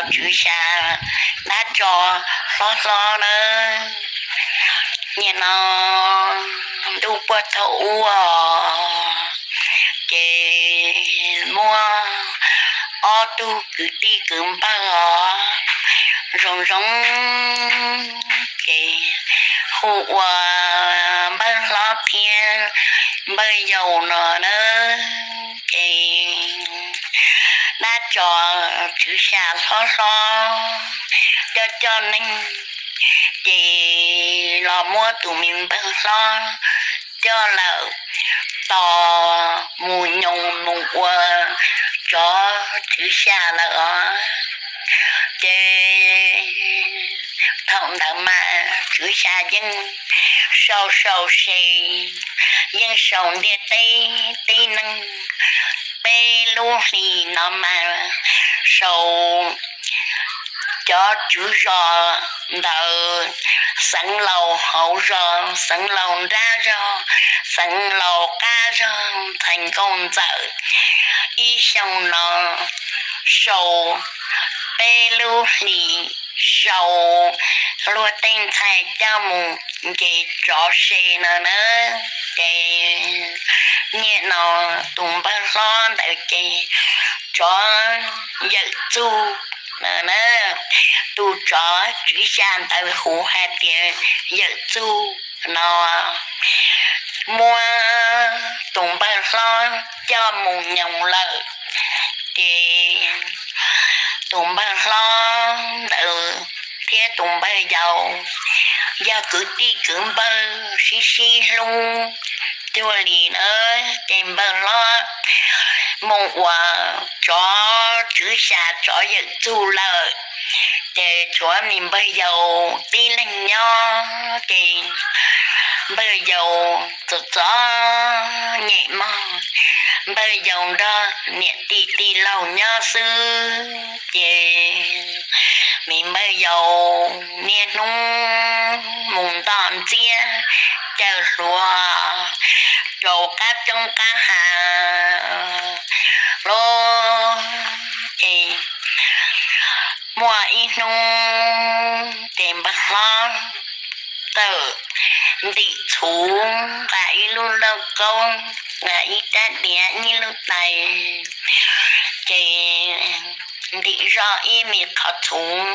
Tswv Xya dab tso hlob hlob nawb. Nim no ntuj puag thaum ub os, ces muaj ob tug kwv tij kwv npawg os, zoo zoo, ces hu ua npawg hlob thiab npawg yau no nawb. Ces dab tso Tswv Xya hlob hlob coj coj neeg, ces los muab tus me npawg hlob coj lawm tos mus nyoos mus ua tsov Tswv Xya lawm os. Ces thaum ntawd mas Tswv Xya yeej sau sau se, yeej sau ntiaj teb tib neeg. Peb lub hlis no mas sau cov tswv zos ntawm xeev laus hauv zos, xeev laus nrab zog, xeev laus qab zog, ntxhais nkauj ntxawm ib xyoo no sau peb lub hlis, sau luag tej ntxhais coj mus nce tsov se no na. Ces nim no tus npawg hlob ntawd ces tsov Yawm Txuj no na, tus tsov Tswv Xya ntawd hu hais tias Yawm Txuj no. Muab tus npawg hlob coj mus nyoos lawm, ces tus npawg hlob ntawd thiab tus npawg yau yog kwv tij kwv npawg sib sib hlub cuag li na. Ces npawg hlob mus ua tsov Tswv Xya tsov Yawm Txuj lawm, ces tshuav me npawg yau tib leeg nyob. Ces npawg yau txom txom nyem mog, npawg yau nrog niam tij tij laug nyob xwb. Ces me npawg yau niaj hnub mus ntoj ntxiab caws hluas rau qab roob qab hav los, ces muaj ib hnub ces npawg hlob txawm ntim txhuv nqa ib lub lauj kaub, nqa ib rab diav ib lub tais, ces ntim zoj ib me qhov txhuv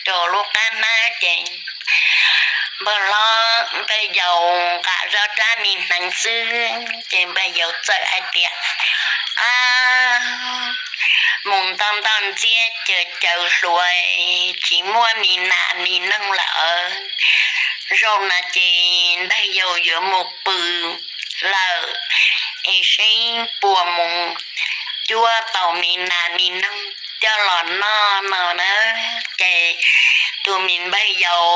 rau lub qab hnab, ces npawg hlob npawg yau nqa zoj rab me hneev xwb, ces npawg yau txawm hais tias, Ab, mus ntoj ntoj ntxiab caws caws hluas tsis muaj me nas me noog lawm. Zaum no ces npawg yau yuav mus pw lawm, es seb puas mus cuab tau me nas me noog coj los noj no na. Ces tus me npawg yau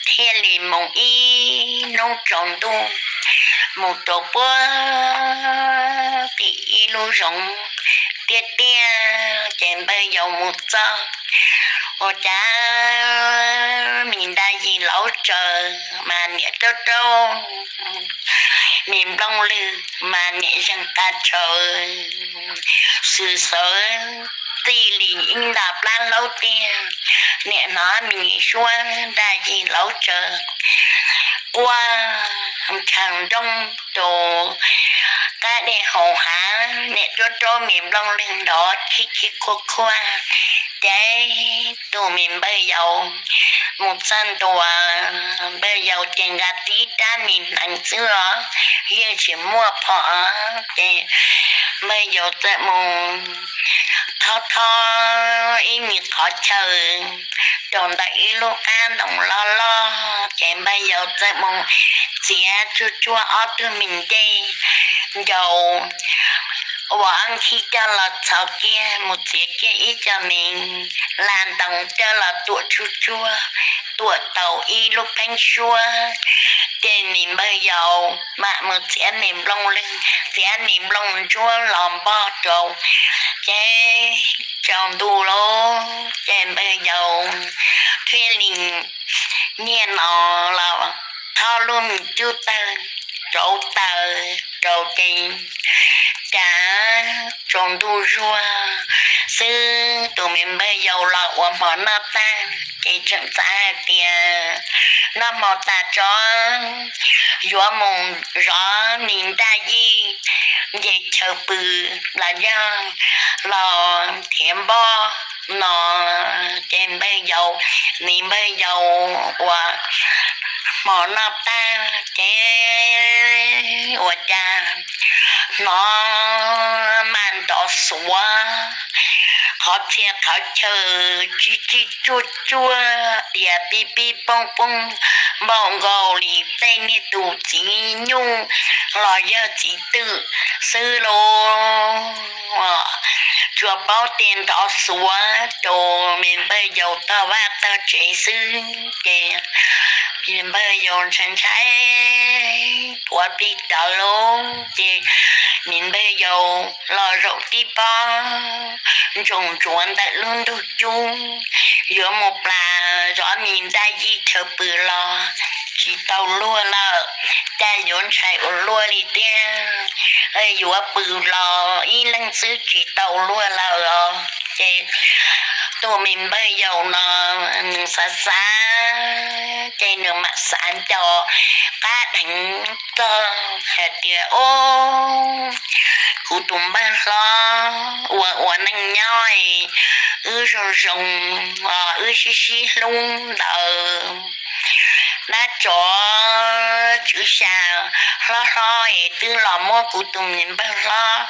thiaj li mus ib hnub tsaus ntuj, mus rau puag tim ib lub zoov tiaj tiaj, ces npawg yau mus txog, ua cas me nra yig lauv tsaws mas niam raub raub, me nplooj lwg mas niam zeeg qas tshawv xwm xawv, txij li ib nta plab hlaub tiag, niam hnov me suab nra yig lauv tsaws quaj ntshaw nrooj rau qab dej hauv hav, niam raub raub me nplooj lwg nrov khib khib khuab khuab. Ces tus me npawg yau mus txog ntua, npawg yau ces nqa tib rab me hneev xwb os, yeej tsis muaj phom. Ces npawg yau txawm mus thob thob ib me qhov chaw rau ntawm ib lub qab ntoo loj loj, ces npawg yau txawm mus txiav tsuag tsuag ob tug me ncej ncau uas nkhib coj los txhos kiag, mus txiav kiag ib co me la ntoo coj los tuam tsuag tsuag, tuam tau ib lub pheeb suab. Ces me npawg yau mam mus txiav me nplooj lwg, txiav me nplooj ntsuab los npog rau. Ces tsaus ntuj lawm, ces npawg yau thiaj li niaj no los thob lub me cub tawg rauv taws rau, ces cas tsaus ntuj zuag, xwb, tus me npawg yau los ua hmo noj tag ces tseem xav hais tias noj hmo tas tso, yuav mus zov me ntaj yij nce chaw pw los yog los nrhiav npoj no. Ces npawg yau, me npawg yau ua hmo noj tag ces ua cas hnov mas nrov xuav qhov txhia qhov chaw, tsig tsig tsuag tsuag, dhia pib pib pooj pooj, npaum nkaus li tej niag tus txiv nyuj los yog txiv twm xwb lauj. Tsuas paub tias nrov xuav rau me npawg yau tog vaj tog tsev xwb ces me npawg yau ntshai ntshai, tuav plig rawv lauj. Ces me npawg yau los zaum tib pob ntsoos ntsuav ntawm lub ntug cub, yuav mus plas zov me ntaj yij chaw pw los tsis tau luag lawm, cas yuav ntshai ua luaj li tiag, yuav pw los ib leeg xwb tsis tau luag lawm os. Ces tus me npawg yau no nws xav xav ces nws mam xav nco qab dheev txog hais tias, Ob, kuv tus npawg hlob uas ua neej nyob wb zoo zoo, wb sib sib hlub ntawd, dab tso tswv xya hlob hlob es twb los muab kuv tus me npawg hlob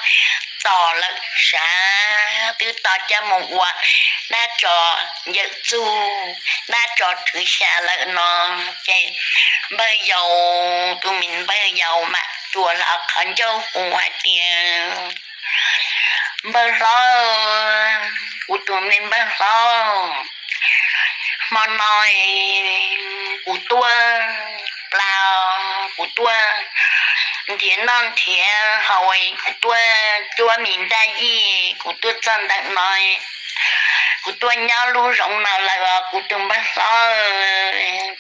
tom lawm sav, twb tom coj mus ua dab tso yawm txuj, dab tso tswv xya lawm no. Ces npawg yau, tus me npawg yau mam tuas los qhov ncauj hu hais tias, Npawg hlob, kuv tus me npawg hlob, hmo no kuv tuaj plas, kuv tuaj nrhiav noj nrhiav haus, kuv tuaj cuab me ntaj yij, kuv tuaj txog ntawm no, kuv tuaj nyob lub zoov no lawm os kuv tus npawg hlob,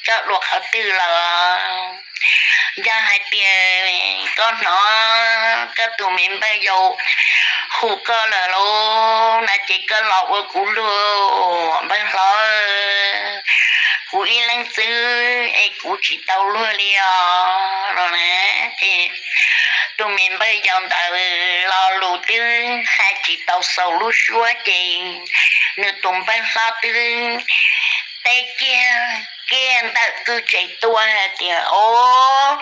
koj dua qhov twg lawm? Yog hais tias koj hnov koj tus me npawg yau hu koj lawm lauj, no ces koj los ua kuv luag npawg hlob, kuv ib leeg xwb es kuv tsis tau luag li os no na. Ces tus me npawg yau ntawd lo lus twb hais tsis tau xaus lub suab ces nws tus npawg hlob twb teb kiag kiag ntawm kwj tsev tuaj hais tias, Ob,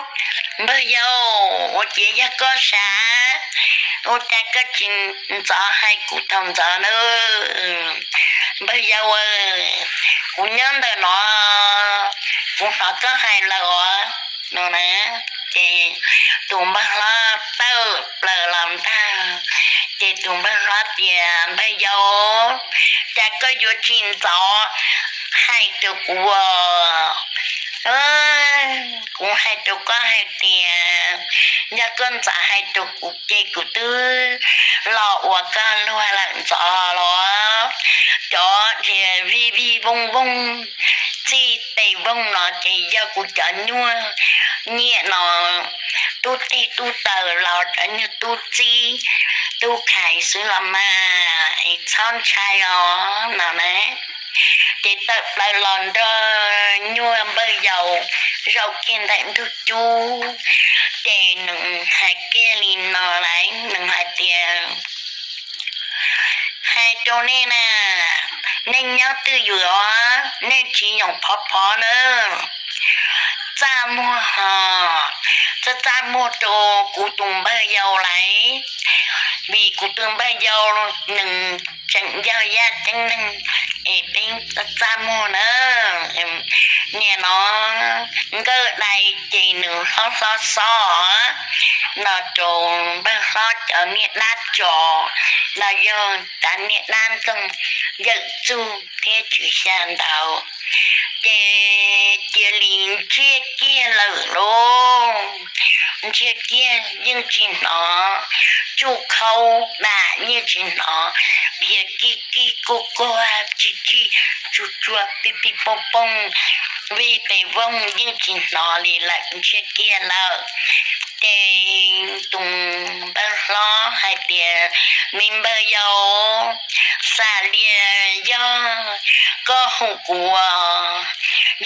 npawg yau, ua ciav yog koj sav, ua cas koj tsis ntxov hais kuv thaum ntxov na? Npawg yau, kuv nyob ntawm no, kuv hnov koj hais lawm os no na. Ces tus npawg hlob tawm plaws los ntag. Ces tus npawg hlob tias, Npawg yau, cas koj yuav tsis ntxov hais rau kuv? Kuv hais rau koj hais tias, yog koj ntxov hais rau kuv ces kuv twb los ua koj luag lawm ntxov los. Cov dhia vij vij vooj vooj, txij tes vooj no ces yog kuv cov nyuag nyiam no, tub teg tub taws los cov nyuag tub txib tub khais xwb los mas, es txhob ntshai os no na. Ces tawm plaws los nrog nyuag npawg yau zaum kiag ntawm ntug cub, ces nws hais kiag li no lawm, nws hais tias, Hais rau nej na, nej nyob twj ywm os, nej tsis yoom phov phov nawb. Txaj muag ho, txaj txaj muag rau kuv tus npawg yau lawm, vim kuv tus npawg yau nws tseem yog yaj ceeb neeg, es peb txaj muag na. Nim no nkawj dai ces nws hlob hlob xob no rau npawg hlob cov niag dab tso, los yog cov niag dab ntxoog yawm txuj thiab tswv xya ntawd, ces cia li ntsiag kiag lawm lauj. Ntsiag kiag yeej tsis hnov, tsuj khaub dam yeej tsis hnov, dhia kij kij kuj kuag, tsig tsig tsuag tsuag, pij pij pooj pooj, vij pes vooj yeej tsis hnov li lawm, ntsiag kiag lawm. Ces tus npawg hlob hais tias, Me npawg yau, xav li yog koj hu kuv,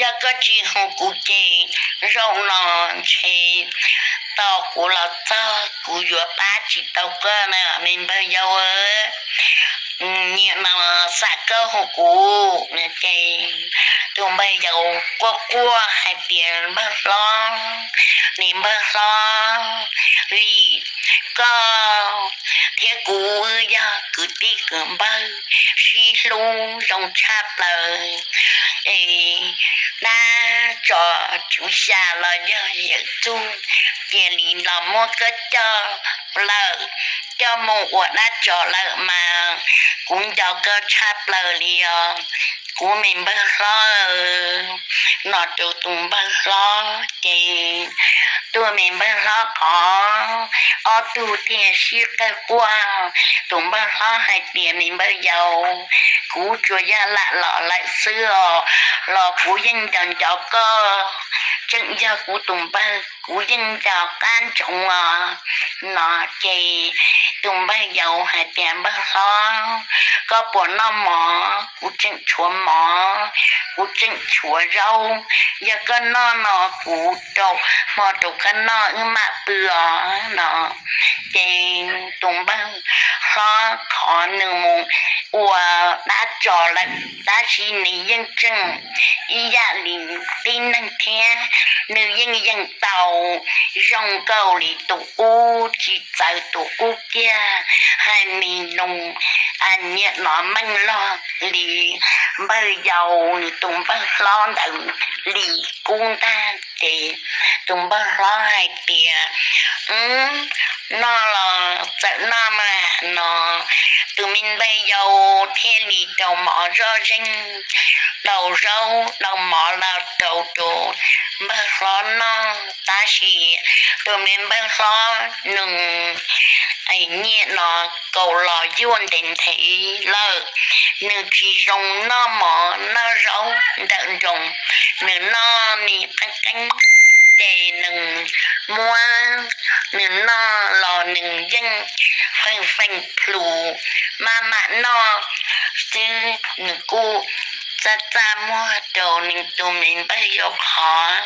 yog koj tsis hu kuv ces zaum no ntshe tau kuv los txog kuv yuav pab tsis tau koj na me npawg yau. Nyiam no xav koj hu kuv. Ces tus npawg yau quaj quaj hais tias, Npawg hlob, me npawg hlob, vim koj thiab kuv wb yog kwv tij kwv npawg sib hlub zoo tshaj plaws es dab tsov tswv xya los yog yawm txuj cia li los muab koj coj lawm, coj mus ua dab tsov lawm mas kuv nco koj tshaj plaws li os, kuv me npawg hlob. No rau tus npawg hlob ces tus me npawg hlob qhov ob tug thiaj sib qawg quaj. Tus npawg hlob hais tias, Me npawg yau, kuv tsuas yog lam los lawm xwb os, los kuv yeej nco nco koj, tseem yog kuv tus npawg kuv yeej nco qab ntsoov os. No ces tus npawg yau hais tias, Npawg hlob, koj puas noj mov? Kuv tseem tshuav mov, kuv tseem tshuav zaub, yog koj noj no kuv rau hmo rau koj noj wb mam pw os. No ces tus npawg hlob qhov nws mus ua dab tsov lawm tab sis nws yeej tseem ib yam li tib neeg thiab, nws yeej yeej tau zoo nkaus li tus qub tsis txawv tus qub kiag, hais me nus nyiam no meej log li npawg yau nws tus npawg hlob ntawd li qub ntag. Ces tus npawg hlob hais tias, Noj los txawm noj mas. No tus me npawg yau thiaj li rau mov zoj zeeg, rau zaub rau mov los rau tus npawg hlob noj tab sis tus me npawg hlob nws nyiam no kaus los yuaj ntev ntev lawm, nws tsis zoo noj mov noj zaub ntawm nroos, nws noj me qeeb qeeb ces nws muab nws noj los nws yeej feej feej plhus maj mam noj xwb, nws kuj txaj txaj muag rau nws tus me npawg yau qhov.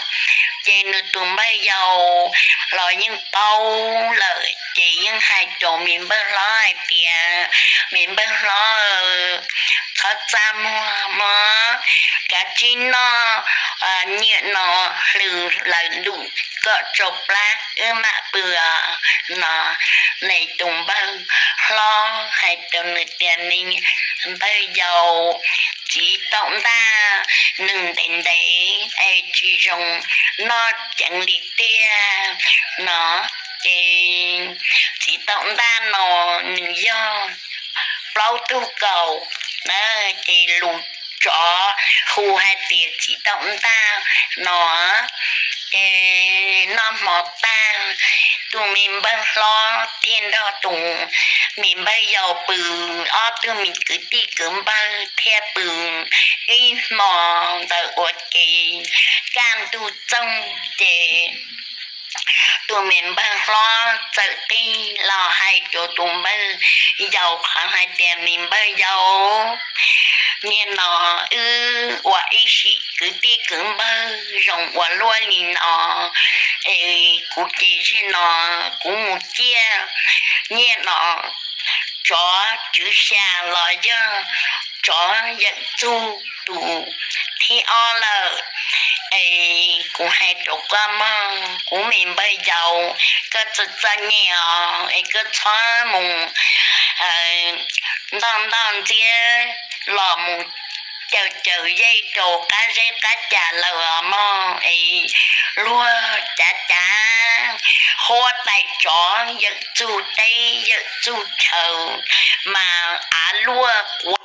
Ces nws tus npawg yau los yeej paub lawm ces yeej hais rau me npawg hlob hais tias, Me npawg hlob, txhob txaj muag mog, kav tsij noj, nyiam no hlws lawv lus kom tsau plab wb mam pw. No ne tus npawg hlob hais rau nws tias, Me npawg yau, txiv taum ntaj nws ntev ntev es tsis zoo noj ceev li tiag. No ces txiv taum ntaj no nws yog plaub tug kaus na, ces lus tsov hu hais tias txiv taum ntaj no. Ces noj hmo tag, tus me npawg hlob thiaj nrog tus me npawg yau pw, ob tug me kwv tij kwv npawg thiaj pw ib hmo ntawd ua ke. Kaj ntug txoog ces tus me npawg hlob txawm qij los hais rau tus npawg yau qhov hais tias, Me npawg yau, niaj no wb ua ib sim kwv tij kwv npawg zoo ua luaj li no es kuv ces zim no kuv mus ciaj nyiaj no tsov tswv xya los yog tsov yawm txuj tus thib ob lawm. Es kuv hais rau koj mog, kuv me npawg yau, koj txawj txom nyem os es koj txhob mus ntoj ntoj ntxiab los mus caws caws yej rau qab zeb qab ca lawm os mog. Es luag cav cav huab tais tsov yawm txuj teb yawm txuj chaw mas av luaj quav